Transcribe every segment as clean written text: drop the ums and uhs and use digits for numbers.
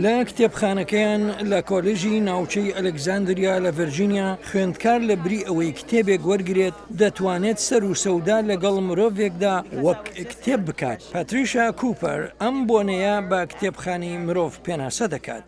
لە کتێبخانەکەیان لە کۆلێژی ناوچەی ئەلێکزاندریا لە ڤێرجینیا، خوێندکار لە بری ئەوەی کتێبێک وەرگرێت، دەتوانێت سەر و سەودا لەگەڵ مرۆڤێکدا وەک کتێب بکات. پاتریشا کوپەر ئەم بۆنەیە بە کتێبخانەی مرۆڤ پێناسە دەکات.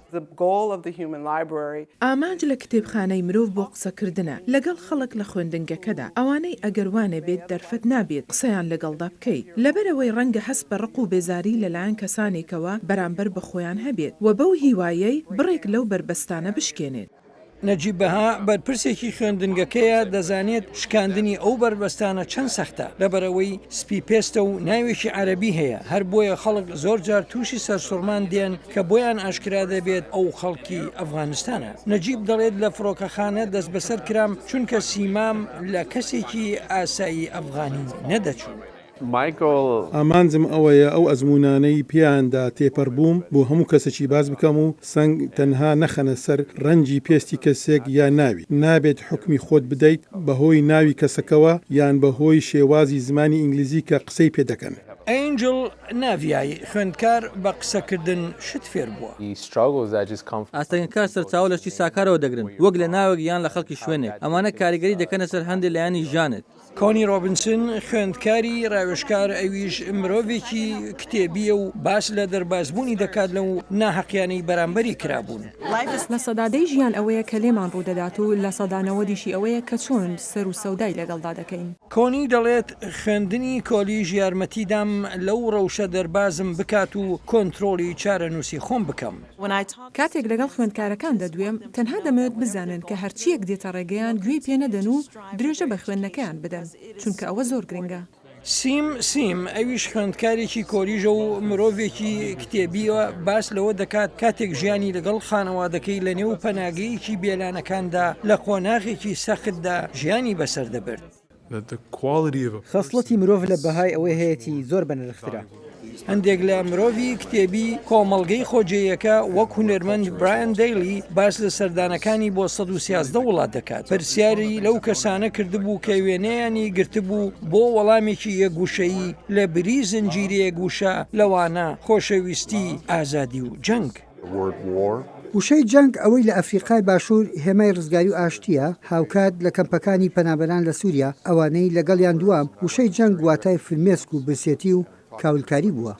ئامانج لە کتێبخانەی مرۆڤ بۆ قسەکردنە لەگەڵ خەڵک لە خوێندنگەکەدا، ئەوانەی ئەگەر وانەبێت دەرفەت نابێت قسەیان لەگەڵدا بکەیت، لەبەرئەوەی ڕەنگە هەست بە ڕق و بێزاری لەلایەن کەسانێکەوە بەرامبەر بە خۆیان هەبێت و بەو هیوایەی بڕێک لەو بەربەستانە بشکێنێت. نەجیب بەها، بەرپرسێکی خوێندنگەکەیە، دەزانێت شکاندنی ئەو بەربەستانە چەند سەختە، لەبەرئەوەی سپی پێستە و ناوێکی عەرەبی هەیە، هەر بۆیە خەڵک زۆرجار تووشی سەرسوڕمان دێن کە بۆیان ئاشکرا دەبێت ئەو خەڵکی ئەفغانستانە. نەجیب دەڵێت لە فڕۆکەخانە دەستبەسەر کرام چونکە سیمام لە کەسێکی ئاسایی ئەفغانی نەدەچوو. ئامانجم ئەوەیە ئەو ئەزموونانەی پێیاندا تێپەربووم بۆ هەموو کەسێکی باس بکەم و سەنگ تەنها نەخەنە سەر ڕەنگی پێستی کەسێک یان ناوی. نابێت حوکمی خۆت بدەیت بەهۆی ناوی کەسەکەوە یان بەهۆی شێوازی زمانی ئینگلیزی کە قسەی پێ دەکەن. ئەینجڵ ناڤیای خوێندکار بە قسەکردن شت فێر بووە. ئاستەنگەکان سەرچاوە لە شتی ساکارەوە دەگرن، وەک لە ناوێک یان لە خەڵکی شوێنێک. ئەمانە کاریگەری دەکەنە سەر هەندێ لایەنی ژیانت. کۆنی ڕۆبنسن، خوێندکاری ڕاوێژکار ئەویش مرۆڤێکی کتێبییە و باس لە دەربازبوونی دەکات لەو ناهەقیانەی بەرامبەری کرابوون. دەی ژیان ئەوەیە کە لێمان ڕوودەدات و لە نەوەدیشی ئەوەیە کە چۆن سەر و سەودای لەگەڵدا دەکەین. کۆنی دەڵێت، خوێندنی کۆلیژ یارمەتی دام لەو ڕەوشە دەربازم بکات و کۆنترۆڵی چارەنووسی خۆم بکەم. کاتێک لەگەڵ خوێندکارەکان دەدوێم، تەنها دەمەوێت بزانن کە هەرچییەک دێتە ڕێگەیان گوێی پێ نەدەن و درێژە بە خوێندنەکەیان بدەن، چونکە ئەوە زۆر گرنگە. سیم سیم، ئەویش خوێندکارێکی کۆلیژە و مرۆڤێکی کتێبییە، باس لەوە دەکات کاتێک ژیانی لەگەڵ خانەوادەکەی لەنێو پەناگەیەکی بێلانەکاندا لە قۆناغێکی سەختدا ژیانی بەسەر دەبرد. خەسڵەتی مرۆڤ لە بەهای ئەوەی هەیەتی زۆر بەنرخترە. هەندێک لە مرۆڤی کتێبی کۆمەڵگەی خۆجێیەکە وەک هونەرمەند برایان دەیلی باس لە سەردانەکانی بۆ 113 وڵات دەکات پرسیاری لەو کەسانە کردبوو کە وێنەیانی گرتبوو بۆ وەڵامێکی یەک وشەیی لە بری زنجیرەیەک وشە لەوانە خۆشەویستی، ئازادی و جەنگ. وشەی جەنگ ئەوەی لە ئەفریقای باشوور هێمای ڕزگاری و ئاشتییە، هاوکات لە کەمپەکانی پەنابەران لە سووریا، ئەوانەی لەگەڵیان دوام، وشەی جەنگ واتای فرمێسک و برسێتی و کاولکاری بووە.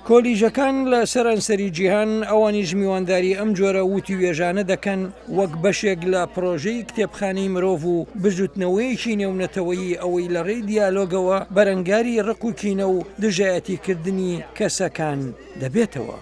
کۆلیژەکان لە سەرانسەری جیهان ئەوانیش میوانداری ئەم جۆرە وتووێژانە دەکەن وەک بەشێک لە پڕۆژەی کتێبخانەی مرۆڤ و بزوتنەوەیەکی نێونەتەوەیی ئەوەی لە ڕێی دیالۆگەوە بەرەنگاری ڕق و کینە و دژایەتیکردنی کەسەکان دەبێتەوە.